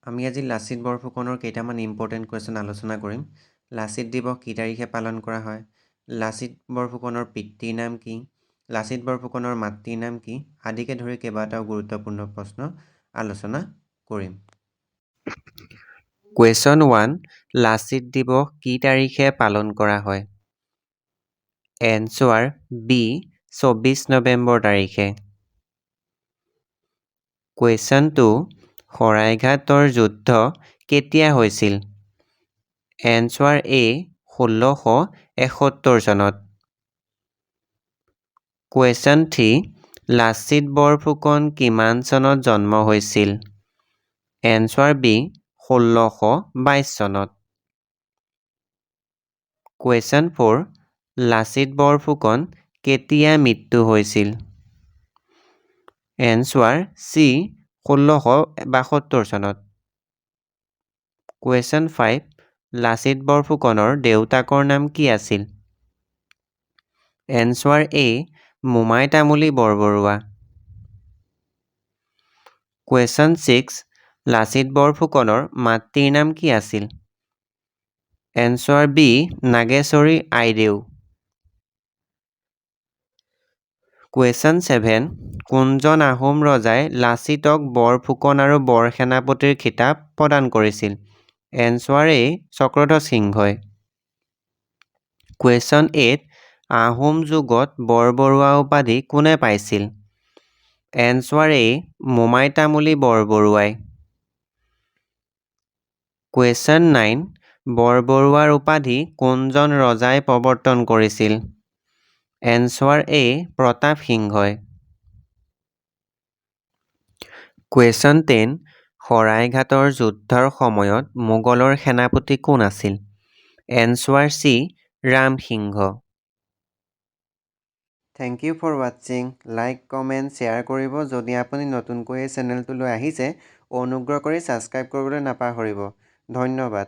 আমি আজি লাচিত বৰফুকনৰ কেইটামান ইম্পৰ্টেণ্ট কুৱেশ্যন আলোচনা কৰিম। লাচিত দিৱস কি তাৰিখে পালন কৰা হয়, লাচিত বৰফুকনৰ পিতৃৰ নাম কি, লাচিত বৰফুকনৰ মাতৃৰ নাম কি আদিকে ধৰি কেইবাটাও গুৰুত্বপূৰ্ণ প্ৰশ্ন আলোচনা কৰিম। কুৱেশ্যন 1, লাচিত দিৱস কি তাৰিখে পালন কৰা হয়? এনচাৰ বি, 24 নৱেম্বৰ তাৰিখে। কুৱেশ্যন 2, শৰাইঘাটৰ যুদ্ধ কেতিয়া হৈছিল? এনচাৰ এ, 1671 চনত। কুৱেশ্যন 3, লাচিত বৰফুকন কিমান চনত জন্ম হৈছিল? এনচাৰ বি, 1622 চনত। কুৱেশ্যন 4, লাচিত বৰফুকন কেতিয়া মৃত্যু হৈছিল? এনচাৰ চি, 1672 চনত। কুৱেশ্যন 5, লাচিত বৰফুকনৰ দেউতাকৰ নাম কি আছিল? এনচাৰ এ, মোমাই তামুলী বৰবৰুৱা। কুৱেশ্যন 6, লাচিত বৰফুকনৰ মাতৃৰ নাম কি আছিল? এনচাৰ বি, নাগেশ্বৰী আইদেউ। কুৱেশ্যন 7, কোনজন আহোম ৰজাই লাচিতক বৰফুকন আৰু বৰসেনাপতিৰ খিতাপ প্ৰদান কৰিছিল? এনচাৰ এ, চক্ৰধ্বজ সিংহই। কুৱেশ্যন 8, আহোম যুগত বৰবৰুৱা উপাধি কোনে পাইছিল? এনচাৰ এ, মোমাই তামুলী বৰবৰুৱাই। কুৱেশ্যন 9, বৰবৰুৱাৰ উপাধি কোনজন ৰজাই প্ৰৱৰ্তন কৰিছিল? এনচাৰ এ, প্ৰতাপ সিংহই। কুৱেশ্যন 10, শৰাইঘাটৰ যুদ্ধৰ সময়ত মোগলৰ সেনাপতি কোন আছিল? Answer C, Ram Singh. Thank you for watching. Like, comment, share কৰিব। যদি আপুনি নতুনকৈ এই চেনেলটোলৈ আহিছে, অনুগ্ৰহ কৰি ছাবস্ক্ৰাইব কৰিবলৈ নাপাহৰিব। ধন্যবাদ।